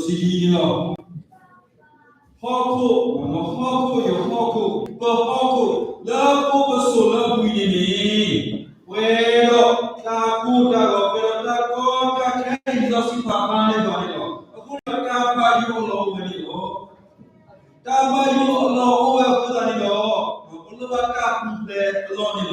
ပကစံးဒ်န့ၣ်လီၤ. ဟီၣ်ခိၣ်, ဟီၣ်ခိၣ်, ယဟီၣ်ခိၣ်, ပဟီၣ်ခိၣ်, လၢပစိၤလၢအပူၤအံၤန့ၣ်န့ၣ်, ပှဲၤဒီးတၢ်ကိၢ်တၢ်ဂီၤ, ပှဲၤဒီးတၢ်ကီတၢ်ခဲအံၤ လံာ်စီဆှံပာ်ဖျါန့ၢ်ပှၤန့ၣ်လီၤ. အဃိန့ၣ်ဒီး တၢ်ဘၣ်ယိၣ်အလီၢ်အိၣ်ဝဲန့ၣ်လီၤ. တၢ်ဘၣ်ယိၣ်အလီၢ်အိၣ်ဝဲအဃိသတးန့ၣ်ဒီး, ပလိၣ်ဘၣ်တၢ်ပူၤဖျဲးအလီၢ်န့ၣ်လီၤ.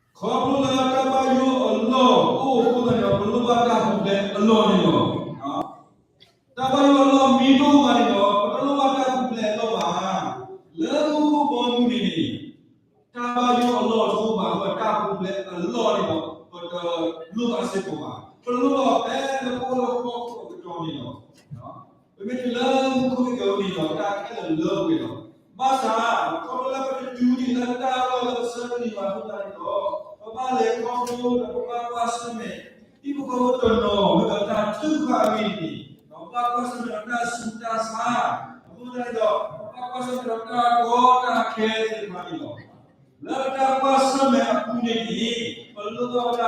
ခီဖျိလၢတၢ်ဘၣ်ယိၣ်အလီၢ်အိၣ်အဃိသတးန့ၣ်ဒီး ပလိၣ်ဘၣ်တၢ်ပူၤဖျဲးအလီၢ်န့ၣ်လီၤ. တၢ်ဘၣ်ယိၣ်အလီၢ်မ့ၢ်တအိၣ်ဘၣ်န့ၣ်ဒီး ပတလိၣ်ဘၣ်တၢ်ပူၤဖျဲးအလီၢ်ဘၣ်. လၢမူခိၣ်ဘီမုၢ်န့ၣ်န့ၣ်, တၢ်ဘၣ်ယိၣ်အလီၢ်တအိၣ်ဘၣ်အဃိ တၢ်ပူၤဖျဲးအလီၢ်န့ၣ်ဒီး ပတလိၣ်ဘၣ်စ့ၢ်ကီးဘၣ်. ပလိၣ်ဘၣ်ဖဲလၢပအိၣ်လၢဟီၣ်ခိၣ်အကတီၢ်န့ၣ်လီၤ. ပမ့ၢ်တုၤလၢမူခိၣ်ကကဲဝဲန့ၣ်ဒီး တၢ်ခဲလၢာ်လၢပှဲၤလီၤ. ဘၣ်ဆၣ် ခီဖျိလၢပတတုၤဒံးလၢတၢ်လီၢ်လၢပဆၢမုၢ်လၢ်အဃိသတးန့ၣ်ဒီး, ပဘၣ်လဲၤခီဖျိဒီးပဘၣ်ကွၢ်ဆၢၣ်မဲာ် ဒ်ပကီၢ်ခိၣ်တနီၤမ့ၢ်ဒီးတၢ်ထုကဖၣ်အဂ့ၢ်န့ၣ်, ဒီးပဘၣ်ကွၢ်ဆၢၣ်မဲာ်ဒီးတၢ်ဆူးတၢ်ဆါ, အဃိသတးန့ၣ်ဒီး ပဘၣ်ကွၢ်ဆၢၣ်မဲာ်ဒီးတၢ်ကီတၢ်ခဲသ့ၣ်တဖၣ်န့ၣ်လီၤ. လၢတၢ်ကွၢ်ဆၢၣ်မဲာ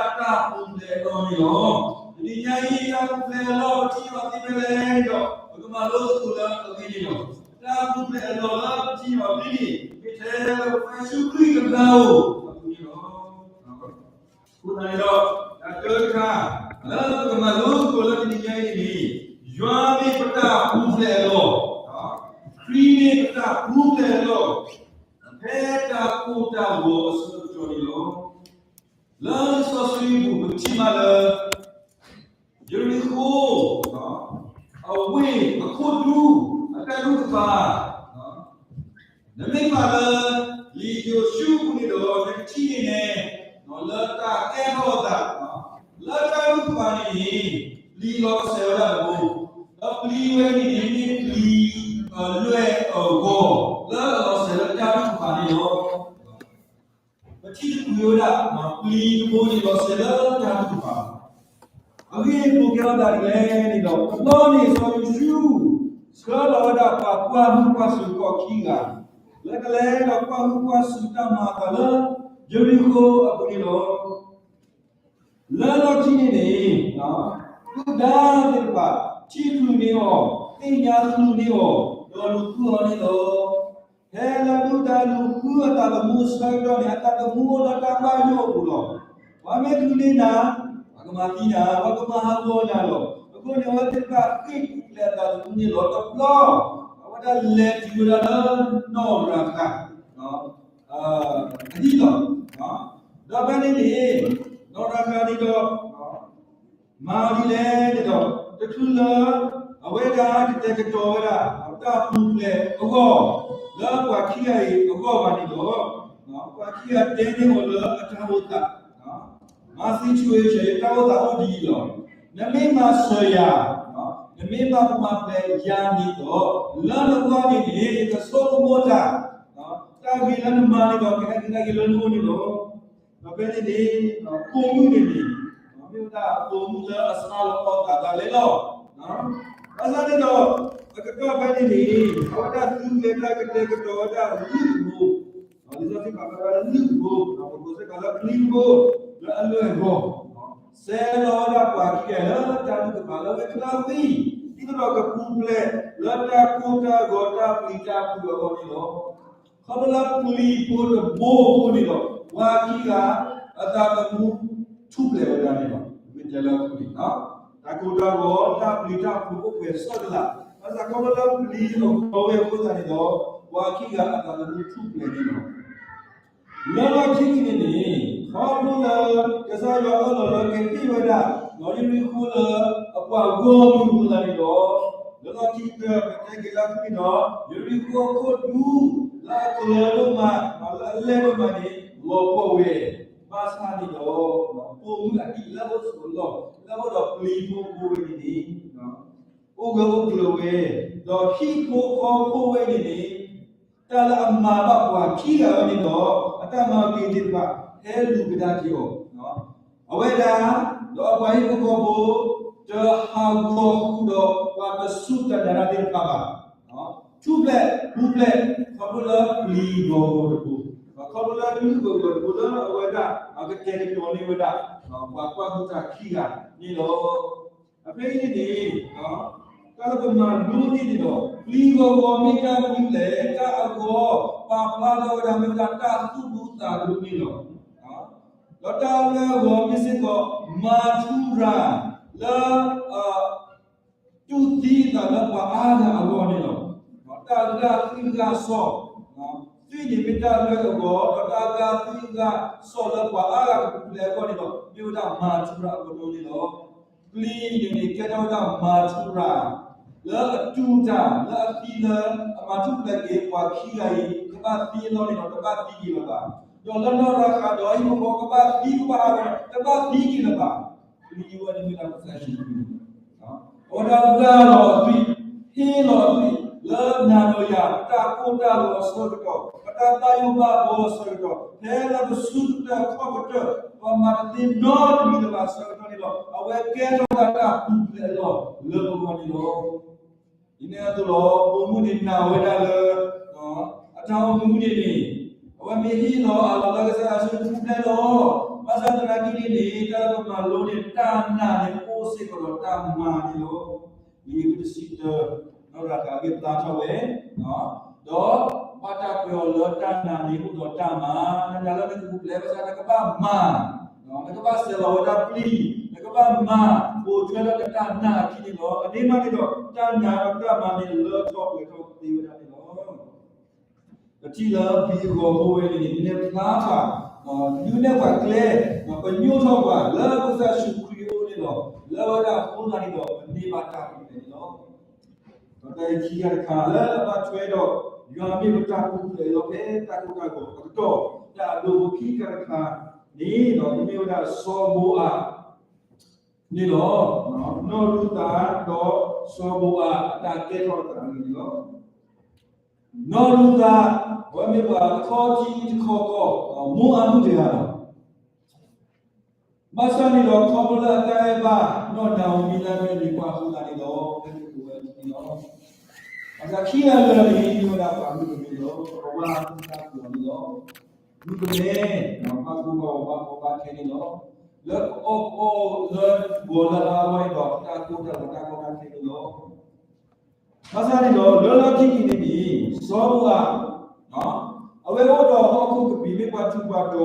်အပူၤန့ၣ်န့ၣ်, ပလိၣ်ဘၣ်ဝဲဒၣ်တၢ်ပူၤဖျဲးအလီၢ်န့ၣ်လီၤ. တနံၤညါအံၤ တၢ်ပူၤဖျဲးအလီၢ်ပထံၣ်အီၤသ့ဖဲလဲၣ်န့ၣ်ဒီး ပကမၤလိသကိးလၢအဂ့ၢ်န့ၣ်လီၤ. တၢ်ပူၤဖျဲးအလီၢ်လၢပထံၣ်အီၤသ့န့ၣ် မ့ၢ်ထဲလၢပကစၢ်ယ့ၣ်ၡူးခရံာ်အတၢ်အိၣ်အပူၤန့ၣ်လီၤ. အဃိသတးန့ၣ်ဒီး တၢ်တၢတခါ လၢပကမၤလိသကိးလၢတနံၤညါအံၤန့ၣ်, ယွၤမ့ၢ်ပတၢ်ပူၤဖျဲးအလီၢ်, ခရံာ်မ့ၢ်ပတၢ်ပူၤဖျဲးအလီၢ်, ဖဲတၢ်ကိၢ်တၢ်ဂီၤအဆၢကတီၢ်န့ၣ်လီၤ. လၢလံာ်စီဆှံပူၤ ပထံၣ်ဘၣ်လၢ ယရံၣ်ဃိၣ် အဝ့ၢ်အခိၣ်ဒူ အတၢ်ထုကဖၣ် နမ့ၢ်ဖးလၢ လံာ်ယိၤၡူအပူၤန့ၣ်ဒီး နကထံၣ်န့ၢ် လၢတၢ်ကဲထီၣ်အသး လၢတၢ်ထုကဖၣ်န့ၣ်န့ၣ် ပျံၤလီၤစဲၤဝဲဒၣ်တဘိ, ဒီးပျံၤဝဲန့ၣ်န့ၣ် မ့ၢ်ပျံၤအလွဲၢ်အဂီၢ် လၢအလီၤစဲၤလၢတၢ်ထုကဖၣ်န့ၣ်လီၤ. ပထံၣ်တကွံာ်ဝဲဒၣ် ပျံၤတဘိန့ၣ်လီၤစဲၤလၢတၢ်ထုကဖၣ်, အဂ့ၢ်အကျိၤကဲထီၣ်ဒ်လဲၣ်န့ၣ်ဒီး တဘျီန့ၣ် စီၤယိၤၡူ ဆှၢလီၤဝဲဒၣ်ပှၤကွၢ်ဟုၣ်ကွၢ်စူၤကီၢ်ခံဂၤ လၢကလဲၤဒီးကွၢ်ဟုၣ်ကွၢ်စူၤတၢ်မၤအသးလၢ ယရံၣ်ဃိၣ်အပူၤန့ၣ်လီၤ. လၢလီၢ်ခံန့ၣ်န့ၣ် ဒုၣ်ဒါသ့ၣ်တဖၣ် ထံၣ်ချုးန့ၢ်အီၤ, သ့ၣ်ညါချုးန့ၢ်အီၤ, ဒီးလူၤဃုအီၤန့ၣ်လီၤ. ဖဲလၢဒုၣ်ဒါလူၤဃုအသးသမူအဆၢကတီၢ်န့ၣ် အသးသမူအိၣ်လၢတၢ်ဘၣ်ယိၣ်အပူၤလီၤ. ပှၤမ့ၢ်ချုးန့ၢ်နၤ, ပှၤကမၤသံနၤ, ပှၤကမၤဟးဂီၤနၤလီၤ. အဃိန့ၣ် အဝဲသ့ၣ်တဖၣ်ဃ့ၢ်ကျဲၤအသးသမူန့ၣ်လီၤတဘျီ, အဝဲဒၣ်လဲၤတုၤဝဲဒၣ်လၢ နီၢ်ရၤဃၤ အဟံၣ်လီၤ. ဒီးဖဲန့ၣ်န့ၣ် နီၢ်ရၤဃၤန့ၣ်ဒီး မၤဒ်လဲၣ်န့ၣ်ဒီး တချုးလၢ အဝဲဒၣ်ကတဲာ်ကတီၤဝဲဒၣ် တၢ်ပူၤဖျဲးအဂီၢ် လၢပှၤခံဂၤအံၤအဂီၢ်ဘၣ်န့ၣ်ဒီး ပှၤခံဂၤတဲန့ၢ်အီၤလၢအတၢ်အိၣ်သး My situation ယတၢ်အိၣ်သးအိၣ်ဒ်အံၤလီၤ. နမ့ၢ်မၤစၢၤယၤ, နမ့ၢ်ဘၣ်ပူၤဖျဲးယၤန့ၣ်ဒီး လၢနဂီၢ်န့ၣ်န့ၣ် ယကဆိကမိၣ်တၢ်, တၢ်ဂ့ၤလၢနမၤန့ၣ်ဒီး ကဟဲက့ၤတၢ်ဂ့ၤလၢနအိၣ်န့ၣ်လီၤ. ဒီးဖဲန့ၣ်န့ၣ် ပိာ်မုၣ်န့ၣ်န့ၣ် မ့ၢ်ဝဲဒၣ်ပိာ်မုၣ်လၢအစးလီၤအီၣ်သးဒၣ်လဲာ်လီၤ. ဘၣ်ဆၣ်န့ၣ်ဒီး အကတီၢ်ဖဲန့ၣ်န့ၣ် အဝဲဒၣ်သုးကျဲၤတၢ်ကတဲာ်ကတီၤဝဲဒၣ်လုၢ်တဘိ, လံာ်စီဆှံပာ်ဖျါဝဲဒၣ်လုၢ်တဘိ, ပကိးစ့ၢ်ကီးလၢပျံၤတဘိ လၢအလွဲၢ်အဂီၢ် ဆဲးလီၤဝဲဒၣ်ပှၤခံဂၤလၢတၢ်ထုကဖၣ်လၢအဝဲသ့ၣ်တဖၣ် ဒ်သိးဒီးကပူၤဖျဲးလၢတၢ်ကိၢ်တၢ်ဂီၤ တၢ်ပျံၤတၢ်ဖုးအဂီၢ်န့ၣ်လီၤ. ခီဖျိလၢပျံၤဖိတဘိအဃိန့ၣ်ဒီး ပှၤခံဂၤအသးသမူထူၣ်ဖျဲးဝဲဒၣ်န့ၣ်လီၤ. မ့ၢ်တဲလၢအဃိန့ၣ် တၢ်ကိၢ်တၢ်ဂီၤ တၢ်ပျံၤတၢ်ဖုးအိၣ်ဖျဲးစှၤကလာ်, ဘၣ်ဆၣ်ခီဖျိလၢပျံၤအဂီၢ်ဝဲအဃိသတးန့ၣ်ဒီး ပှၤခံဂၤအသးသမူထူၣ်ဖျဲးန့ၣ်လီၤ. လၢလီၢ်ခံန့ၣ်န့ၣ် ခီဖျိလၢ ကစၢ်ယွၤအၢၣ်လီၤလၢကဟ့ၣ်ဝဲဒၣ် ယရံၣ်ဃိၣ်လၢအပှၤဂီၢ်မုၢ်အဃိသတးန့ၣ်ဒီး လၢလီၢ်ခံကတၢၢ် ပတဲက့ၤလၢအဃိန့ၣ်ဒီး ယရံၣ်ဃိၣ်အခိၣ်ဒူ လၢအကျၢၤဒိၣ်မး လၢအလဲၢ်ဒိၣ်မးန့ၣ် လီၤပှီၢ်ဝဲ, ဘၣ်ဆၣ်န့ၣ်ဒီး ပိာ်မုၣ်အဒံးလၢအအိၣ်ဆိးအလီၢ် လၢအအိၣ်ဒီးပျံၤဖိဖိဝဲန့ၣ်န့ၣ် အိၣ်ဂၢၢ်အိၣ်ကျၢၤဝဲ, ဒီးဟံၣ်ဖိဃီဖိဝဲန့ၣ်န့ၣ် တၢ်လၢအမၤဘၣ်ပှၤခံဂၤဝဲန့ၣ်ဒီး အတၢ်မၤဂ့ၤသ့ၣ်တဖၣ် ဟဲလူၤကဒါက့ၤအီၤ, အဝဲဒၣ် ဒီးအပှၤဟံၣ်ဖိဃီဖိ တဟးဂီၤဃုာ်ဒီးပှၤတစူၢ်တနာ်တၢ်သ့ၣ်တဖၣ်ဘၣ်. ထူၣ်ဖျဲး ထူၣ်ဖျဲး ခီဖျိလၢပျံၤဂီၤဂီၤတဘိ, ခီဖျိလၢလုၢ်ဂီၤဂီၤတဘိလၢအဝဲဒၣ် ကတဲာ်ကတီၤန့ၢ်ဝဲဒၣ် ပှၤကွၢ်ဟုၣ်တၢ်ခံဂၤန့ၣ်လီၤ. ဖဲအံၤန့ၣ်န့ၣ် တၢ်လၢပမၤလိန့ၢ်န့ၣ်ဒီး ပျံၤဂီၤဂီၤမ့ၢ်တၢ်မနုၤလဲၣ်, တၢ်အဂီၤ ပာ်ဖျါထီၣ်ဝဲဒၣ်မ့ၢ်ဝဲဒၣ်တၢ်သူၣ်ဒူသးဒူန့ၣ်လီၤ. ဒီးတၢ်လၢအဂီၤမ့ၢ်စ့ၢ်ကီး မၤထူရၤ လၢ တူၢ်သံအသးလၢပှၤအါဂၤအဂီၢ်န့ၣ်လီၤ. တၢ်ဂၢ်သွံၣ်ဂၢ်စီၣ်, သွံၣ်န့ၣ်မ့ၢ်တၢ်လၢအဂီၤ, ဒီးတၢ်ဂၢ်သွံၣ်ဂၢ်စီၣ်လၢပှၤအါဂၤကပူၤဖျဲးအဂီၢ်န့ၣ်ဒီး မ့ၢ်ဝဲဒၣ်မၤထူရၤအကတိၤန့ၣ်လီၤ. ပျံၤန့ၣ်န့ၣ် ကဲထီၣ်ဝဲဒၣ်မၤထူရၤ လၢအတူၢ်တၢ် လၢအသံလၢအမၤထူၣ်ဖျဲးက့ၤပှၤခံဂၤအံၤ ကဘၣ်သံအလီၢ်န့ၣ်ဒီး တဘၣ်သံက့ၤလၢၤဘၣ်. ဒီးလၢနီၢ်ရၤဃးဒီးဟံၣ်ဖိဃီဖိ ကဘၣ်သံကဘၣ်ဟးဂီၤန့ၣ် တဘၣ်သံက့ၤလၢၤဘၣ်. ပျံၤဝဲန့ၣ်မ့ၢ်ဒၣ်ကစၢ်ယ့ၣ်ၡူးခရံာ်န့ၣ်လီၤ. အဝဲဒၣ်ဂၢ်လီၤအသွံၣ်, ဟ့ၣ်လီၤအသွံၣ် လၢနၤဒီးယၤ တၢ်ကိၢ်တၢ်ဂီၤအဆၢကတီၢ်, ပတၢ်ဘၣ်ယိၣ်ဘၣ်ဘီအဆၢကတီၢ်, ဖဲလၢပစုကတၢၢ်ခီၣ်ကတၢၢ် ပမၤတသ့နီတမံၤလၢၤဘၣ်အဆၢကတီၢ်န့ၣ်လီၤ. အဝဲကဲထီၣ်ဝဲဒၣ်တၢ်ပူၤဖျဲးအလီၢ်လၢပဂီၢ်န့ၣ်လီၤ. ဒ်န့ၣ်အသိးလီၤ, ပိာ်မုၣ်န့ၣ်နာ်ဝဲဒၣ်လၢ အတၢ်အိၣ်မူန့ၣ်န့ၣ် အဝဲမ့ၢ်ဟ့ၣ်လီၤအးလီၤလၢကစၢ်ယွၤစုပူၤဖျဲးလီၤ. ဘၣ်ဆၣ်သနာ်က့န့ၣ်န့ၣ် တၢ်လၢပမၤလိန့ၣ် တၢ်နာ်န့ၣ်အိၣ်စ့ၢ်ကီးဒီးတၢ်မၤန့ၣ်လီၤ. လံာ်တဆံတၢ နီၢ်ရၤဃးအဂ့ၢ်ပာ်ထီၣ်ဝဲ, ဒီးဘၣ်တၢ်ကွဲးအီၤလၢတၢ်နာ်န့ၣ်အိၣ်ဒီးတၢ်မၤ, နနာ်လၢနကပူၤဖျဲး ဘၣ်ဆၣ်နကဘၣ်မၤ, နကဘၣ်ဆဲးလီၤဝဲဒၣ်ပျံၤ, နကဘၣ်မၤ ပိာ်ထွဲလၢနတၢ်နာ်အခံန့ၣ်လီၤ. အန့ၣ်မးန့ၣ်ဒီး တၢ်နာ်ဒီးတၢ်မၤန့ၣ် လၢထီၣ်ပှဲၤထီၣ်သ့ဝဲဒၣ်န့ၣ်လီၤ. ပထံၣ်လၢပျံၤအဂီၤဖိဝဲန့ၣ်န့ၣ် ပနဲၣ်ဖျါထီၣ်, ဒုးနဲၣ်ပှၤကျဲ, ပညိၣ်ထီၣ်ပှၤလၢကစၢ်ယ့ၣ်ၡူးခရံာ်အအိၣ်န့ၣ်လီၤ. လၢဝဲဒၣ်အဃိသတးန့ၣ်ဒီး ပန့ၢ်ဘၣ်တၢ်ပူၤဖျဲးန့ၣ်လီၤ. ဒီးတၢ်အံၤခံဂၤတခါလၢအဘၣ်ထွဲဒီး ယွၤမ့ၢ်ပတၢ်ပူၤဖျဲးလီၤ ဖဲတၢ်ကိၢ်တၢ်ဂီၤအကတီၢ်, တၢ်အဒိၣ်အဖိခံဂၤတခါန့ၣ်ဒီး မ့ၢ်ဝဲဒၣ်စီၤဘိအး န့ၣ်လီၤ. နီၢ်ရူၤသးဒီးစီၤဘိအးအတၢ်ကဲထီၣ်အသးန့ၣ်လီၤ. နီၢ်ရူၤသး အဝဲမ့ၢ်ပှၤအခီၣ်ထံးတခီကီၢ်, မိၤအၤမုၣ်တဂၤလီၤ. ဘၣ်ဆၣ်န့ၣ်ဒီး ခီဖျိလၢအတၢ်အဲၣ်ဘၣ် နီၢ်နၤဧိၤမံလၢအမ့ၢ်အမံၤပှၢ်အဃိသတးန့ၣ်ဒီး ဖဲန့ၣ်အိၣ်ဝဲန့ၣ်လီၤ. အဂၤခံဂၤလၢာ်န့ၣ် မ့ၢ်ဝဲဒၣ်ပှၤမုၣ်ကမဲလီၤ. ပဝဲမုၣ်တၢ်ပူၤန့ၣ်လီၤ. မုၣ်ကမဲ ဘၣ်ကိၢ်ဘၣ်ဂီၤဘၣ်ကီဘၣ်ခဲန့ၣ်လီၤ. လၢပအီၣ်ပအီလၢပှၤလၢအအီၣ်အံၤဒီးတၢ်ကိၢ်တၢ်ဂီၤတၢ်ကီတၢ်ခဲန့ၣ်လီၤ. ဘၣ်ဆၣ်န့ၣ်ဒီး လၢလီၢ်ခံကတၢၢ်န့ၣ်န့ၣ် စီၤဘိအး အဝဲအိၣ်ဒီးဟီၣ်ခိၣ်ကပံာ်မ့ၢ်ပှၤထူးပှၤတီၤ,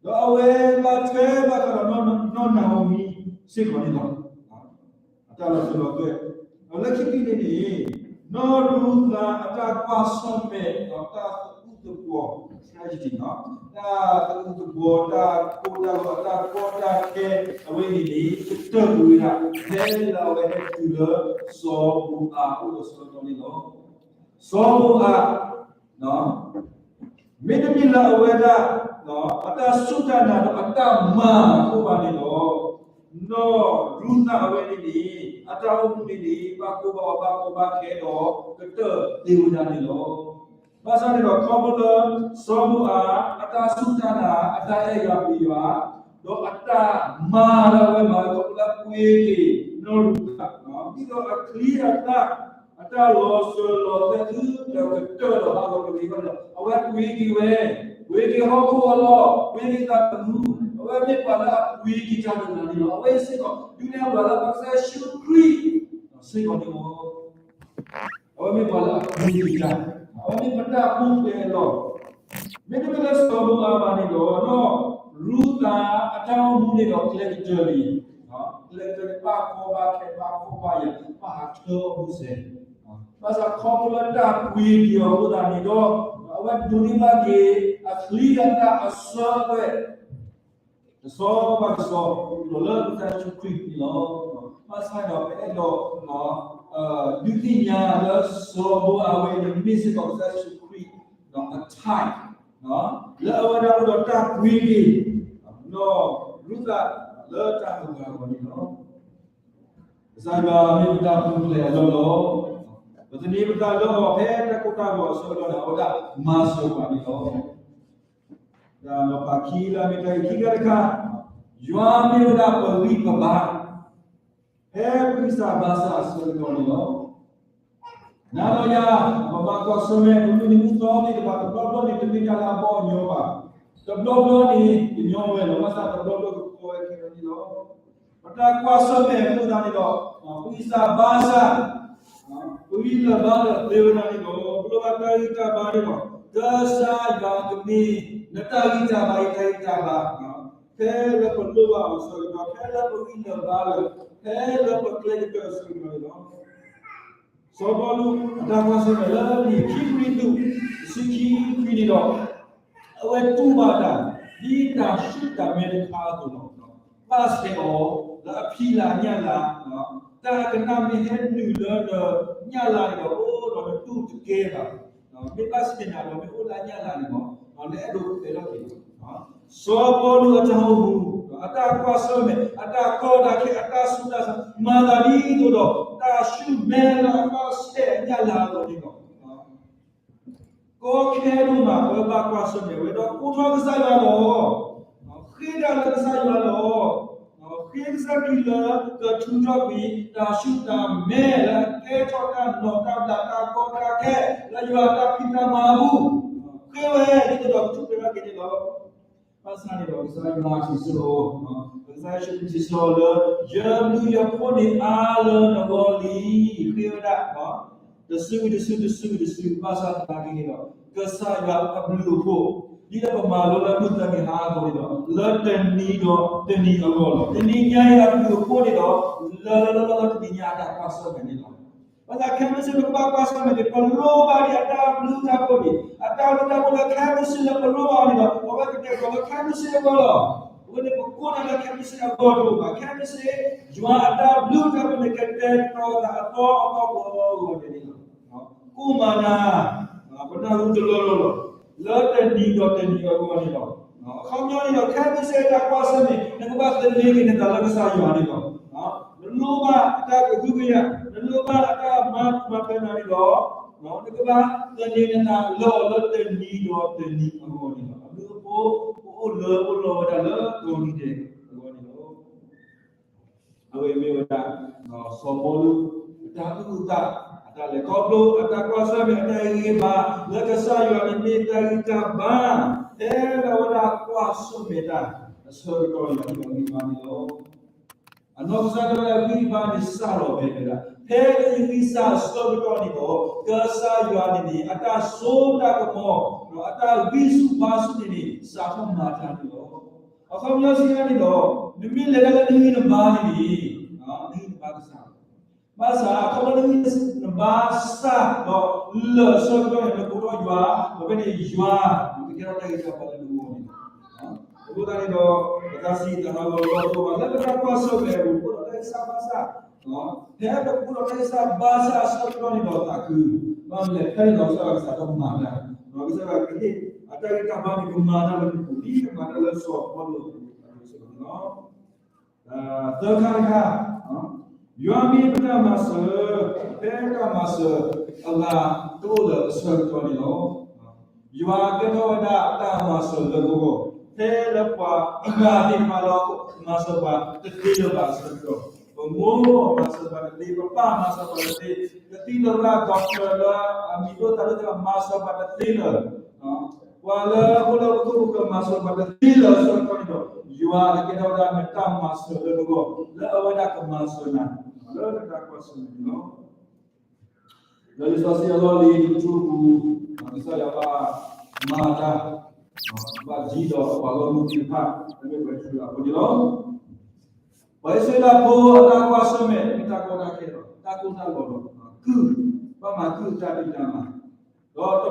ဒီးအဝဲဘၣ်ထွဲဘၣ်ဃးဒီးနီၢ်နၤဧိၤမံစ့ၢ်ကီးန့ၣ်လီၤ. အတၢ်လီၤစၢၤလီၤသွဲၣ်, ဒီးလၢခံကတၢၢ်န့ၣ်န့ၣ် နီၢ်ရူၤသးအတၢ်ကွၢ်ဆၢၣ်မဲာ်ဒီးတၢ်သူၣ်အုးသးအုး, တၢ်သူၣ်အုးသးအုး တၢ်ကိၢ်တၢ်ဂီၤ တၢ်ကီတၢ်ခဲ အဝဲန့ၣ်န့ၣ် ကတၢၢ်ကွံာ်ဝဲဒၣ် ဖဲလၢအဝဲဟဲတုၤလၢ စီၤဘိအးအအိၣ်အဆၢကတီၢ်န့ၣ်လီၤ. စီၤဘိအး မ့တမ့ၢ်လၢအဝဲဒၣ် အတၢ်စူၢ်တၢ်နာ်ဒီးအတၢ်မၤအဃိဘၣ်န့ၣ်လီၤ. နီၢ်ရူၤသးအဝဲန့ၣ်န့ၣ် အတၢ်အိၣ်မူန့ၣ်န့ၣ် ဘၣ်ကိၢ်ဘၣ်ဂီၤဘၣ်ကီဘၣ်ခဲဒီး ကတၢၢ်သ့ဝဲဒၣ်န့ၣ်လီၤ. ဘၣ်ဆၣ်န့ၣ်ဒီး ခီဖျိလၢ စီၤဘိအး အတၢ်စူၢ်တၢ်နာ် အတၢ်အဲၣ်ယွၤပျံၤယွၤ ဒီးအတၢ်မၤလၢအဝဲမၤလၢ ခီဖျိလၢပှ့ၤက့ၤ နီၢ်ရူၤသး ဒ်သိးအချံအသၣ် အတၢ်လီၤစၢၤလီၤသွဲၣ် သုတကတၢၢ်လီၤဟးဂီၤက့ၤအဂီၢ်န့ၣ်ဒီး အဝဲပှ့ၤက့ၤဝဲ, ပှ့ၤက့ၤဟီၣ်ခိၣ်အလီၢ်, ပှ့ၤက့ၤသးသမူ, အဝဲမ့ၢ်ပှၤလၢအပှ့ၤက့ၤတၢ်တဂၤန့ၣ်လီၤ. အဝဲစ့ၢ်ကီး ဒုးနဲၣ်ပှၤလၢပကစၢ်ယ့ၣ်ၡူးခရံာ် စ့ၢ်ကီးန့ၣ်လီၤ. အဝဲမ့ၢ်ပှၤလၢအပှ့ၤက့ၤတၢ်, အဝဲမ့ၢ်ပတၢ်ပူၤဖျဲးအလီၢ်, မ့တမ့ၢ်လၢစီၤဘိအးဘၣ်န့ၣ်ဒီး နီၢ်ရူၤသးအတၢ်အိၣ်မူန့ၣ်ဒီးကျဲကတၢၢ်န့ၣ်, ကျဲကတၢၢ်န့ၣ် ဘၣ်ကီဘၣ်ခဲ ဘၣ်ကီဘၣ်ခဲ ဘၣ်ဟးထၢအီၤမူစဲး, ဘၣ်ဆၣ်ခီဖျိလၢတၢ်ပှ့ၤက့ၤအီၤအဃိသတးန့ၣ်ဒီး အဝဲဒိးန့ၢ်ဘၣ်က့ၤအချံအသၣ်အစၢၤအသွဲၣ် တစီဘၣ်တစီ လီၤလၢကစၢ်ယ့ၣ်ၡူးခရံာ်န့ၣ်လီၤ. ဘၣ်ဆၣ်ဒီးပအဲၣ်ဒိး ဒုးသ့ၣ်ညါလၢစီၤဘိအးဝဲန့ၣ် မ့ၢ်စ့ၢ်ကီးကစၢ်ယ့ၣ်ၡူးခရံာ် အ type လၢအဝဲဒၣ်အိၣ်ဒီးတၢ်ပှ့ၤက့ၤ နီၢ်ရူၤသး လၢတၢ်ဟးဂီၤအဂီၢ်န့ၣ်လီၤ. ကစၢ်ယွၤမ့ၢ်ပတၢ်ပူၤဖျဲးအလီၢ်လီၤ. ပသန့ၤပသးလၢအီၤဖဲတၢ်ကိၢ်တၢ်ဂီၤအဆၢကတီၢ်န့ၣ် အဝဲဒၣ်မၤစၢၤပှၤန့ၣ်လီၤ. တၢ်လီၤဖးခံလၢအမ့ၢ်တၢ်အံၤခံဂၤတခါ, ယွၤမ့ၢ်ဝဲဒၣ်ပဂံၢ်ပဘါ ဖဲပဂံၢ်စၢ်ဘါစၢ်အဆၢကတီၢ်န့ၣ်လီၤ. နၤဒီးယၤ ပမၤကွၢ်ဆၢၣ်မဲာ် ပမုၢ်နံၤမုၢ်သီသ့ၣ်တဖၣ် တဘျီဘျီန့ၣ် တမ့ၢ်တၢ်လၢအဘီအညီဘၣ်. တဘျီဘျီန့ၣ် တညီဝဲလီၤ. ဘၣ်ဆၣ်တဘျီဘျီကကီဝဲခဲအံၤန့ၣ်လီၤ. ပတၢ်ကွၢ်ဆၢၣ်မဲာ်အဃိသတးန့ၣ်ဒီး ပဂံၢ်စၢ်ဘါစၢ်, ပဂံၢ်လၢာ်ဘါလၢာ်သ့ဝဲဒၣ်န့ၣ်ဒီး ပလိၣ်ဘၣ်တၢ်ဂံၢ်တၢ်ဘါန့ၣ်ဒီး ကစၢ်ယွၤကမ့ၢ်နတၢ်ဂံၢ်တၢ်ဘါအံၤတၢ်ဂံၢ်တၢ်ဘါ, ဖဲလၢပလိၣ်ဘၣ်အီၤအဆၢကတီၢ်, ဖဲလၢပဂံၢ်လၢာ်ဘါလၢာ်, ဖဲလၢပကျဲကတၢၢ်အဆၢကတီၢ်န့ၣ်လီၤ. စီၤပီလူးအတၢ်ကွၢ်ဆၢၣ်မဲာ်လၢလံာ်ခံကရံၣ်သူး တဆံခံ ခွံန့ၣ်ဒီး အဝဲတူၢ်ဘၣ်တၢ် ဒ်တၢ်ဆူၣ်တၢ်မဲတခါအသိးလီၤ. ဘၣ်ဆဲးအီၤလၢအဖံလၢအညၣ်လၢ်, တၢ်အကနၣ်မ့ၢ်ဟဲနုာ်လၢနညၣ်လၢ်န့ၣ်ဒီး အိၣ်ဒီးနတူၢ်တကဲဘၣ်. မ့ၢ်ဘၣ်ဆၣ်သနာ်ဒီး မ့ၢ်အိၣ်လၢညၣ်လၢ်န့ၣ်လီၤ, နအဲၣ်ဒိးကဲထီၣ်က့ၤလီၤ. စီၤပီလူးအတၢ်အိၣ်မူ, အတၢ်ကွၢ်ဆၢၣ်မဲာ်, အတၢ်ကီတၢ်ခဲ, အတၢ်ဆူးတၢ်ဆါ, မၤသးဒ်သိးဒီး တၢ်ဆူၣ်မဲလၢအဘၣ်ဆဲးအညၣ်လၢ်အသိးန့ၣ်လီၤ. ကီခဲဒိၣ်မး ပဝဲဘၣ်ကွၢ်ဆၢၣ်မဲာ်ဝဲဒီး ကိးထီၣ်ကစၢ်ယွၤလီၤ. ဃ့တၢ်လၢကစၢ်ယွၤလီၤ. ဃ့ကစၢ်ခရံာ်လၢကထုးထီၣ်ကွံာ် တၢ်ဆူၣ်တၢ်မဲလၢအကဲထီၣ်တၢ်နီၢ်တၢ်ဘျးတၢ်ကီတၢ်ခဲ လၢယွၤအတၢ်ဖံးတၢ်မၤအပူၤ, ဃ့ဝဲဒ်သိးဒီးကထုးဖျဲးထီၣ်က့ၤန့ၣ်လီၤ. ဘၣ်ဆၣ်န့ၣ်ဒီး ကစၢ်ယွၤစံးဆၢအီၤ, ကစၢ်ယ့ၣ်ၡူးခရံာ်စံးဆၢအီၤလၢ ယဘျုးယဖှိၣ်န့ၣ်အါလၢနဂီၢ်လံ, ဃ့ဝဲဒၣ် တစုတစုတစုတစု ဘၣ်ဆၣ်သနာ်က့န့ၣ်ဒီး ကစၢ်ယွၤအဘျုးအဖှိၣ် ဒ်လၢပမၤလိလၢမုၢ်သၢနံၤဟါအသိးန့ၣ်ဒီး လၢတနံၤဒီးတနံၤအဂီၢ်လီၤ. တနံၤညါအံၤအဘျုးအဖှိၣ်န့ၣ်ဒီး လၢလၢလၢလၢတနံၤညါအတၢ်ကွၢ်ဆၢၣ်မဲာ်န့ၣ်လီၤ. ဘၣ်ဆၣ်ခဲမုၢ်ဆ့ၣ်ပကဘၣ်ကွၢ်ဆၢၣ်မဲာ်န့ၣ် ပလိၣ်ဘၣ်ဒံးအတၢ်ဘျုးတၢ်ဖှိၣ်န့ၣ် အတၢ်ဘျုးတၢ်ဖှိၣ်လၢခဲမုၢ်ဆ့ၣ်လၢပလိၣ်ဘၣ်အီၤန့ၣ်ဒီး ပဝဲကတဲာ်ကတီၤလၢခဲမုၢ်ဆ့ၣ်အဂီၢ်လီၤ. အဝဲန့ၣ်ပကိးနၤလၢခဲမုၢ်ဆ့ၣ်အဂီၢ်တအိၣ်ဘၣ်. ခဲမုၢ်ဆ့ၣ် ယွၤအတၢ်ဘျုးတၢ်ဖှိၣ်န့ၣ်ကတဲာ်ကတီၤသးအသီအသီကဝီၤအဂီၢ်န့ၣ်လီၤ. ကိးမၤနၤ ပနၢ်ဟူတလီၢ်လီၢ်လီၤ. လၢတနံၤဒီးတနံၤအဂီၢ်န့ၣ်လီၤ. အခီပညီန့ၣ်ဒီး ခဲမုၢ်ဆ့ၣ်တၢ်ကွၢ်ဆၢၣ်မဲာ် နကဘၣ်သန့ၤက့ၤနသးလၢကစၢ်ယွၤန့ၣ်လီၤ. နလိၣ်ဘၣ်အတၢ်ကဟုကယာ်, နလိၣ်ဘၣ်အတၢ်မၤမၤဖဲနၤန့ၣ်ဒီး နကဘၣ်သန့ၤနသးလၢအီၤလၢတနံၤဒီးတနံၤအဂီၢ်န့ၣ်လီၤ. အဘျုးအဖှိၣ်အိၣ်လၢအိၣ်လီၤဝဲဒၣ်လၢကီၢ်နံၤဒဲးအဂီၢ်န့ၣ်လီၤ. အဝဲမ့ၢ်ဝဲဒၣ် စီၤပီလူး အတၢ်သူၣ်အုးသးအုး အတၢ်လဲၤခီဖျိ အတၢ်ကွၢ်ဆၢၣ်မဲာ် အတၢ်ဂံၢ်ဘါ လၢကစၢ်ယွၤန့ၣ်မ့ၢ်တၢ်ဂံၢ်တၢ်ဘါ ဖဲလၢအဝဲဒၣ်ကွၢ်ဆၢၣ်မဲာ်တၢ် အဆၢကတီၢ်န့ၣ် အဂံၢ်ဘါန့ၣ်လီၤ. အနီၢ်ကစၢ်ဒၣ်ဝဲဒၣ်အဂံၢ်ဘါန့ၣ်စးထီၣ်ဖဲဝဲဒၣ် ဖဲလၢယဂံၢ်စၢ်အဆၢကတီၢ်န့ၣ်ဒီး ကစၢ်ယွၤန့ၣ်န့ၣ် အတၢ်စိတၢ်ကမီၤ ဒီးအတၢ်ဂံၢ်ဆူၣ်ဘါဆူၣ်န့ၣ်န့ၣ် စးထီၣ်မၤတၢ်န့ၣ်လီၤ. အခီပညီစံးဒ်န့ၣ်ဒီး နမ့ၢ်လဲၤဒၣ်လၢနဂံၢ်နဘါန့ၣ်န့ၣ် နဂံၢ်နဘါကစၢ် ဘၣ်ဆၣ် အခီပညီနဂံၢ်နဘါစးဒီးလၢာ်အဆၢကတီၢ်န့ၣ် နကိးထီၣ်ယွၤ ဒီးဖဲန့ၣ်ယွၤ ကကဲထီၣ်တၢ်ဂံၢ်တၢ်ဘါလၢနဂီၢ်န့ၣ်လီၤ. အဃိသတးန့ၣ်ဒီး ပသးစံးတၢ်ဟးဂီၤလီၤဒိၣ်မး လၢပတၢ်ကွၢ်ဆၢၣ်မဲာ်အပူၤ ပအိၣ်ဒီးတၢ်ဂံၢ်စၢ်ဘါစၢ် ဖဲပအိၣ်ဒီးတၢ်ဂံၢ်စၢ်ဘါစၢ်အဆၢကတီၢ်န့ၣ်ဒီးသးခု, ဘၣ်မနုၤလဲၣ် ဖဲန့ၣ်ဒီးကစၢ်ယွၤကစးထီၣ်မၤတၢ်, ဒီးကစၢ်ယွၤကဟ့ၣ်အတၢ်ဂံၢ်တၢ်ဘါန့ၣ် ကမၤတၢ်လၢနပူၤ ဒ်ကမၤတၢ်လၢစီၤပီလူးအပူၤန့ၣ်လီၤ. သၢခါတခါ, ယွၤမ့ၢ်ပတၢ်မၤစၢၤ, ဖဲတၢ်မၤစၢၤအဂၤတအိၣ်လၢၤအဆၢကတီၢ်န့ၣ်လီၤ. ယွၤကဲထီၣ်ဝဲဒၣ်တၢ်မၤစၢၤလၢပဂီၢ်, ဖဲလၢပှၤအဂၤသ့ၣ်တဖၣ်လၢ မၤစၢၤပှၤတသ့လၢၤဘၣ်အဆၢကတီၢ်, ပမိၢ်မၤစၢၤပှၤတသ့, ပပၢ်မၤစၢၤပှၤတသ့, ကသံၣ်သရၣ် doctor လၢအမံၤဒိၣ်သၣ်ဒိၣ်သ့ၣ်တဖၣ် မၤစၢၤပှၤတသ့လၢၤ ပှၤလၢအအိၣ်လၢပခိၣ်ပဃၢၤမၤစၢၤပှၤတသ့လၢၤအဆၢကတီၢ်န့ၣ်ဒီး ယွၤကကဲထီၣ်ဝဲဒၣ်နတၢ်မၤစၢၤလၢနဂီၢ် လၢအဝဲဒၣ်ကမၤစၢၤနၤ လၢနတၢ်ကွၢ်ဆၢၣ်မဲာ်န့ၣ်လီၤ. လၢလံာ်စီဆှံအလီၢ်လံၤတကတြူၢ်အပူၤ ကစၢ်ယွၤဘၣ်မၤတၢ် ဘၣ်ဒ်ဒီးပှၤဂီၢ်မုၢ်သ့ၣ်တဖၣ် လၢမ့ၢ်ပှၤအံၣ်စရ့လးဖိန့ၣ်လီၤ. ပှၤအံၣ်စရ့လးဖိအတၢ်ကွၢ်ဆၢၣ်မဲာ် မ့ၢ်တၢ်ကီတၢ်ခဲလီၤ, တၢ်ကိၢ်တၢ်ဂီၤလီၤ, ကုၢ်, ဘၣ်မၤကုၢ်အတၢ်ဖံးတၢ်မၤ, ဒီးတဘျီန့ၣ်အဝဲသ့ၣ်တဖၣ် ခီ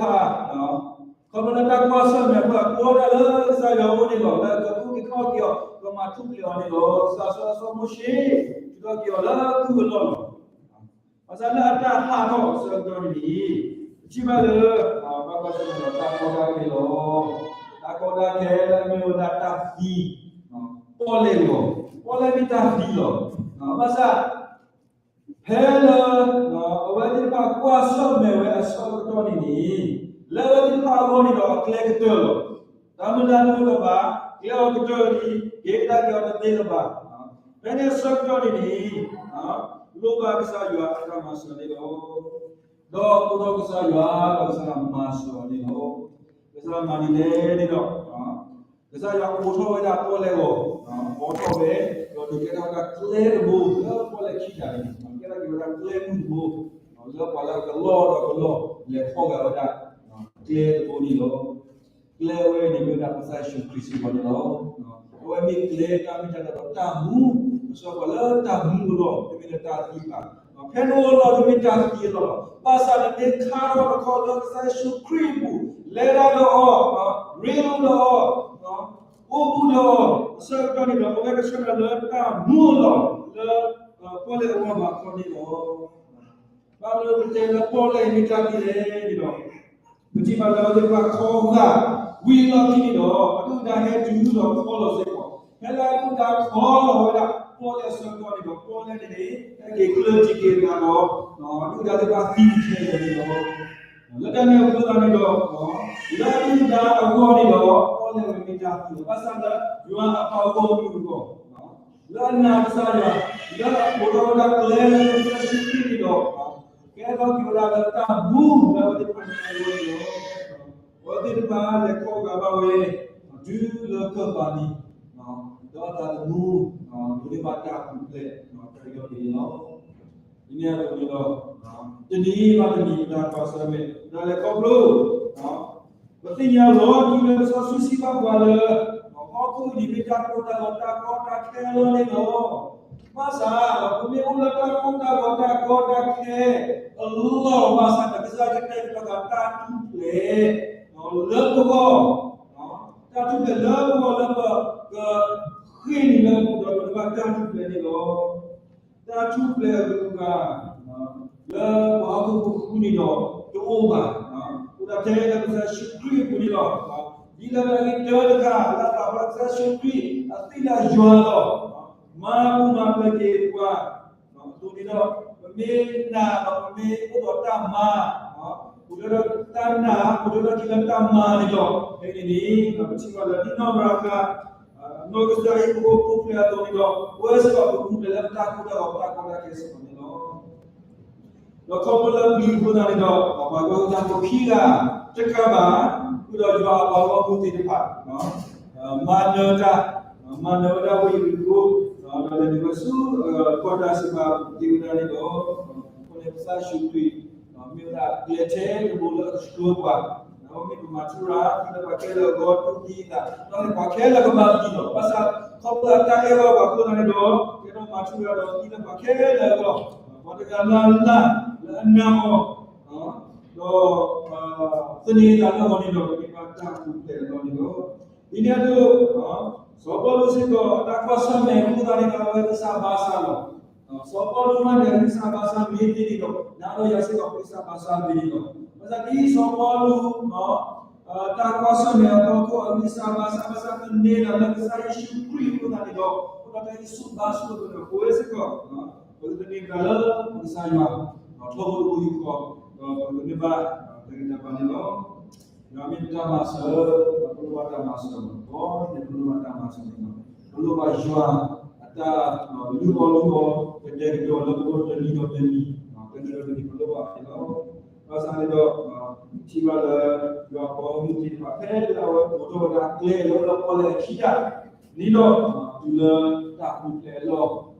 ဖျိလၢတၢ်ကွၢ်ဆၢၣ်မဲာ်အဃိ အကိးတၢ်လၢကစၢ်ယွၤအအိၣ်န့ၣ်လီၤ, လၢကသူၣ်က့ၤခီၣ်က့ၤအီၤ ကမၤထူၣ်ဖျဲးအီၤန့ၣ်လီၤ, ကစၢ်စီၤစီၤမိၤၡ့ ထုးထီၣ်က့ၤအီၤလၢကုၢ်အလီၢ်လီၤ. ဘၣ်ဆၣ်လၢအတၢ်ဟးထီၣ်အဆၢကတီၢ်န့ၣ်န့ၣ် ပထံၣ်ဘၣ်လၢ ဘၣ်ကွၢ်ဆၢၣ်မဲာ်ဒီးတၢ်ကီတၢ်ခဲလီၤ. တၢ်ကီတၢ်ခဲလၢအမ့ၢ်ဝဲဒၣ်တၢ်သံ, ပီၣ်လဲၣ်ဂီၤ, ပီၣ်လဲၣ်မ့ၢ်တၢ်သံလီၤ. ဘၣ်ဆၣ် ဖဲလၢ အဝဲသ့ၣ်တဖၣ်ကွၢ်ဆၢၣ်မဲာ်ဝဲအဆၢကတီၢ်န့ၣ်န့ၣ် လၢအဝဲသ့ၣ်တဖၣ်အဂီၢ်န့ၣ်ဒီး အကျဲကတၢၢ်လီၤ. တၢ်မုၢ်လၢ်တအိၣ်လၢၤဘၣ်, ကျဲအီၤကတၢၢ်လံ, က့ၤကဒါက့ၤအီၤတသ့လၢၤဘၣ်. ဖဲန့ၣ်အဆၢကတီၢ်န့ၣ်န့ၣ် လိၣ်ဘၣ်ကစၢ်ယွၤအတၢ်မၤစၢၤန့ၣ်လီၤ. ဒီးကိးထီၣ်ကစၢ်ယွၤ ဒီးကစၢ်ယွၤမၤစၢၤအီၤန့ၣ်လီၤ. ကစၢ်မၤဒ်လဲၣ်န့ၣ်ဒီး ကစၢ်ယွၤအိးထီၣ်ဝဲဒၣ်ပီၣ်လဲၣ်ဂီၤ, အိးထီၣ်ဝဲ, ဒီး ဒီးကဲထီၣ်ဝဲဒၣ်ကျဲတဘိလၢပီၣ်လဲၣ်ခံဂၤန့ၣ် ကဲထီၣ်က့ၤဝဲဒၣ်ကျဲမုၢ်တဘိ လၢပှၤလၢအကလီၢ်ဒီးကလီၢ် လဲၤခီဂာ်ဝဲဒၣ် ကျဲတဘိန့ၣ်လီၤ. ကျဲဝဲန့ၣ်မ့ၢ်ဝဲဒၣ်ကစၢ်ယ့ၣ်ၡူးခရံာ်စ့ၢ်ကီးန့ၣ်လီၤ. အဝဲမ့ၢ်ကျဲတၢ်မ့ၢ်တၢ်တီဒီးတၢ်မူ, ပဆှၢပှၤလၢတၢ်မူအလီၢ် တမ့ၢ်လၢတၢ်သံဘၣ်. ဖဲနအိၣ်လီၢ်တမ့ၢ်တၢ်သံအလီၢ်လီၤ. ဘၣ်ဆၣ်နမ့ၢ်ခါထီၣ်တခီလၢကစၢ်ယ့ၣ်ၡူးခရံာ်အပူၤ, လဲၤတၢ်ဒီးအီၤ, ရ့လိာ်ဒီးအီၤ, အိၣ်ဘူးဒီးအီၤ အဆၢကတီၢ်န့ၣ်ဒီး အဝဲကဆှၢနၤလၢတၢ်မူအလီၢ်လၢ ပီၣ်လဲၣ်အဂီၢ်ဘၣ်ခီန့ၣ်လီၤ. ဘၣ်မနုၤပတဲလၢပီၣ်လဲၣ်မ့ၢ်တၢ်သံလဲၣ်န့ၣ်ဒီး ပထံၣ်ဘၣ်လၢအဝဲသ့ၣ်တဖၣ်ခီဂာ် ဝံၤအလီၢ်ခံန့ၣ်ဒီး အဒုၣ်အဒါဟဲတုၤဒီးခီလီၤစ့ၢ်ကီး, ဖဲလၢအဒုၣ်အဒါခီလီၤဝဲဒၣ် ပီၣ်လဲၣ်အဆၢကတီၢ်န့ၣ်ဒီး ပီၣ်လဲၣ်န့ၣ်န့ၣ် ဟဲက့ၤကျၢၢ်တံၢ်က့ၤအသးဒီး အဒုၣ်အဒါသ့ၣ်တဖၣ်သံခဲလၢာ်န့ၣ်လီၤ. လၢတၢ်န့ၣ်အဃိသတးန့ၣ်ဒီး လၢအဒုၣ်အဒါအဂီၢ်န့ၣ်ဒီး ပီၣ်လဲၣ်ဝဲမ့ၢ်တၢ်သံလီၤ. ဘၣ်ဆၣ်လၢယွၤအပှၤဂီၢ်မုၢ်အဂီၢ် လၢအနာ်ကစၢ်ယွၤ, လၢအအိၣ်ဒီးဝဲဒၣ်ကျဲလၢကစၢ်ယ့ၣ်ၡူးခရံာ်န့ၣ်ဒီး ကဲထီၣ်က့ၤဝဲဒၣ်လၢတၢ်မူလၢအဝဲသ့ၣ်တဖၣ်န့ၣ်အဂီၢ်န့ၣ်လီၤ. အဝဲသ့ၣ်တဖၣ်လဲၤခီဂာ်ဘၣ်ဝဲ တုၤလၢကၢၢ်ပၤန့ၣ် ဒီးအသးသမူ ဒိးန့ၢ်ဘၣ်တၢ်ပူၤဖျဲး တၢ်ကယီက့ၤန့ၣ်လီၤ. ဒ်န့ၣ်အသိးန့ၣ်ဒီး တနံၤဘၣ်တနံၤ ပတၢ်ကွၢ်ဆၢၣ်မဲာ် ပတၢ်လဲၤခီဖျိ ပသ့ၣ်ညါလီၤတံၢ်လၢလံာ်စီဆှံစံးဘၣ်ပှၤလၢ ဟီၣ်ခိၣ်အံၤန့ၣ်မ့ၢ်တၢ်ကိၢ်တၢ်ဂီၤတၢ်ကီတၢ်ခဲလီၤန့ၣ်လီၤ. ဘၣ်ဆၣ် ပမ့ၢ်အိၣ်လၢတၢ်ကိၢ်တၢ်ဂီၤတၢ်ကီတၢ်ခဲအလီၢ်ဘၣ်ဆၣ်ဒီး ကစၢ်ယွၤကတဲာ်ကတီၤသးတၢ်ထူၣ်ဖျဲး လၢပဂီၢ်, တၢ်ထူၣ်ဖျဲးလၢပဂီၢ်လၢပကဃ့ၢ်နုာ်လၢအပူၤဒီး ပကဘၣ်တၢ်ထူၣ်ဖျဲးန့ၣ်လီၤ. တၢ်ထူၣ်ဖျဲးအဂုၤအဂၤ လၢပှၤဟီၣ်ခိၣ်ဖိဃုန့ၣ်ဒီးတအိၣ်ဘၣ်. အိၣ်ဒၣ်ထဲလၢကစၢ်ယ့ၣ်ၡူးခရံာ်အပူၤန့ၣ်လီၤ. ဒ်လၢတၢ်ဂ့ၢ်တၢတခါ လၢအသးဘၣ်ကစၢ်ယ့ၣ်ၡူးခရံာ် အသ့ၣ်ညါယွၤလီၤ. မၤပူၤမၤဖျဲးက့ၤပှၤ အသိးန့ၣ်ဒီး ပမ့ၢ်နာ်ဒီးပမ့ၢ်အိၣ်ဒီးတၢ်မၤ ပှၤလၢတၢ်နာ် ပှၤလၢတၢ်ခံလၢတၢ်မၤန့ၣ်ဒီး ဖဲန့ၣ်န့ၣ် ပထံၣ်ဘၣ်လၢဒ်နီၢ်ရၤဃၣ် နီၢ်ကစၢ်အံၤ ပအိၣ်ပူၤဖျဲးအသိးန့ၣ်ဒီး ပဝဲစ့ၢ်ကီးပပူၤဖျဲးလၢပတၢ်ကိၢ်တၢ်ဂီၤတၢ်ကီတၢ်ခဲစ့ၢ်ကီးန့ၣ်လီၤ. ဒီးခီဖျိလၢပျံၤအဃိသတးန့ၣ်ဒီး ပှၤကွၢ်ကစၢ်ဖိခံဂၤတကးဘၣ် ဃုာ်ဒီးယွၤအပှၤဂီၢ်မုၢ်သ့ၣ်တဖၣ် မၤနၢၤတၢ်, မၤနၢၤဝဲဒၣ်ဝ့ၢ်အံၤတဘိ ဒီးလဲၤနုာ်ဝဲဆူ ကီၢ်တၢ်စံးပာ်သ့ဝဲဒၣ်န့ၣ်ဒီး အဃိန့ၣ်ကစၢ်ယ့ၣ်ၡူးခရံာ် မ့ၢ်ဝဲဒၣ်ကျဲထဲတဘိလၢအကဆှၢပှၤ အဝဲမ့ၢ်ပမၤထူရၤ သံလၢပှၤခဲလၢာ်အဂီၢ် တူၢ်သံအသး ဒီးန့ၣ်ပှၤခဲလၢာ်ကမၤသံလီၤ. ဘၣ်ဆၣ်ခီဖျိလၢတၢ်အဲၣ်ဘၣ်ပှၤအဃိသတးန့ၣ်ဒီး ကဲထီၣ်မၤထူရၤဒီးသံလၢပှၤခဲလၢာ်အဂီၢ် ပှၤတဂၤလၢ်လၢ်လၢအနာ်အီၤ ဒီး သန့ၤအသးလၢအဂီၢ်န့ၣ်ဒီး ကဘၣ်တၢ်ပူၤဖျဲးအလီၢ်န့ၣ်လီၤ. ဒ်န့ၣ်အသိး စီၤပီလူးစ့ၢ်ကီး တၢ်ကွၢ်ဆၢၣ်မဲာ်အဃိသတးန့ၣ်ဒီး အဝဲဂံၢ်စၢ်ဘါစၢ်လီၤ. စီၤပီလူးမ့ၢ်န့ၣ် ဂံၢ်စၢ်ဘါစၢ်မ့ၢ်သ့န့ၣ်ဒီး နၤဒီးယၤစ့ၢ်ကီး ဂံၢ်စၢ်ဘါစၢ်မ့ၢ်န့ၣ်လီၤ. ဘၣ်ဆၣ်ဒ်စီၤပီလူး တၢ်ကွၢ်ဆၢၣ်မဲာ်အဖီခိၣ် အဂံၢ်စၢ်ဘါစၢ် ဘၣ်ဆၣ်သန့ၤအသးလၢကစၢ်ယ့ၣ်ၡူးခရံာ်အဃိသတးန့ၣ်ဒီး အဃိဒီးတၢ်ဂံၢ်ဆူၣ်ဘါဆူၣ်အသိးန့ၣ် ပဝဲစ့ၢ်ကီး ပကသန့ၤအသးလၢကစၢ်ယွၤ ထီဘိတဘိယူၢ်ဃီ ဒီးပကန့ၢ်ဘၣ် တၢ်ဂံၢ်တၢ်ဘါန့ၣ်လီၤ. ယွၤမ့ၢ်ပတၢ်မၤစၢၤ ပလိၣ်ဘၣ်တၢ်မၤစၢၤလီၤ. ဒီးန့ၣ်ပလိၣ်ဘၣ်တၢ်မၤစၢၤန့ၣ်လီၤ. ပလိၣ်ဘၣ်ယွၤအတၢ်လုၢ်အီၣ်လုၢ်အီ ကတဲာ်ကတီၤလၢပဂီၢ်တနံၤဒီးတနံၤ တနံၤဒီးတနံၤ ပလိၣ်ဘၣ်န့ၣ်လီၤ. ဘၣ်ဆၣ်န့ၣ်ဒီး ထံၣ်ဘၣ်လၢ ယွၤအပှၤဂီၢ်မုၢ်သ့ၣ်တဖၣ် ဖဲလၢအဝဲအိၣ်ထီၣ်ဝဲဒၣ်ကျဲလၢပီၣ်လဲၣ်အခံတၢ် န့ၣ်ဒီး တုၤလၢတၢ်ပူၤဖျဲးအလီၢ် တုၤလၢတၢ်ကီက့ၤ အဝဲန့ၣ်စ့ၢ်ကီး ဟ့ၣ်ပှၤ ပထံၣ်ပှၤလၢမ့ၢ်စ့ၢ်ကီးဒီးကစၢ်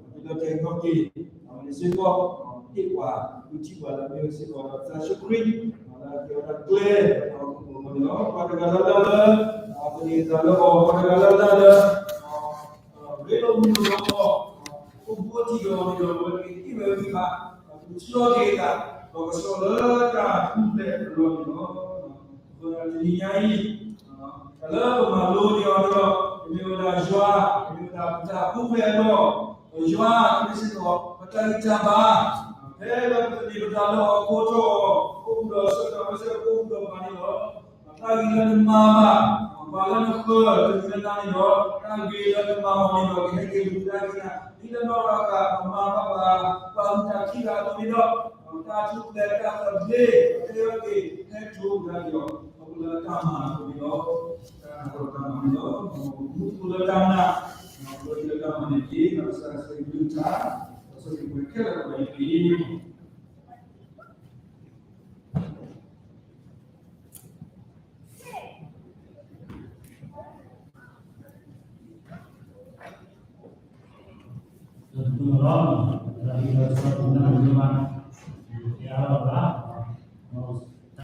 ယ့ၣ်ၡူးခရံာ် လၢအကဲဝဲဒၣ်ကျဲ ပှၤဂီၢ်မုၢ်အဂီၢ်န့ၣ်လီၤ. ပှၤတဂၤလၢ်လၢ်လၢ သန့ၤအသးလၢအီၤ ပှၤတဂၤလၢ်လၢ်လၢ ရ့လိာ်မုာ်ဒီးအီၤ အိၣ်ဘူးထံၣ်ဒီးအီၤန့ၣ်ဒီး အဝဲသ့ၣ်ဟ့ၣ်ဝဲဂံၢ်ဘါ ပူၤထံၣ်အီၤက့ၤအသး ဒီးကဆှီလၢတၢ်ပူၤဖျဲးအလီၢ်န့ၣ်လီၤ. အဃိတနံၤညါအံၤ တၢ်လၢပမၤလိန့ၢ်အီၤဒီး ပမ့ၢ်ဝဲဒၣ်ယွၤ ပမ့ၢ်ဝဲဒၣ်ပတၢ်ပူၤဖျဲးအလီၢ် ယွၤမ့ၢ်စ့ၢ်ကီး ပတၢ်ဂံၢ်တၢ်ဘါ ဖဲလၢပသန့ၤပသးလၢအီၤ ကိးထီၣ်အီၤ အိၣ်ဘူးဒီးဆၢကတီၢ် မ့ၢ်စ့ၢ်ကီးအိၣ်ဘူးဒီးပှၤန့ၣ်လီၤ. တၢ်ဂ့ၤလၢနမၤဘၣ် ပှၤလၢနဃၢၤတမံၤလၢနၤန့ၣ်ဒီး တၢ်ဂ့ၤလၢနမၤအီၤန့ၣ်ဒီး ကဟဲက့ၤလူၤတၢ်ဂ့ၤနၤ ဒ်လၢနီၢ်ရၤဃၣ် ပမၤဘၣ်ပှၤ ပှၤအုၣ်တၢ်ခံဂၤအသိးန့ၣ်ဒီး တၢ်ထူၣ်ဖျဲးတၢ်သဘျ့ ကဟဲက့ၤဟဲထီၣ်ကဒါက့ၤအီၤ အဃိလၢတၢ်မၤအဃိန့ၣ်လီၤ. တၢ်မၤအဃိလၢတၢ်မၤန့ၣ်လီၤ. မူခိၣ်လၢတၢ်မၤန့ၣ်တက့ၢ်. ဒီးကစၢ်ယွၤကလုၢ်ကထါ ဒီးဆိၣ်ဂ့ၤပှၤခဲလၢာ်ပှၤအံၤတက့ၢ်. လီၤ, တၢ်လၢကစၢ်ယွၤပူၤန့ၣ်မ့ၢ်မး, ယအါထီၣ်ဘၣ်,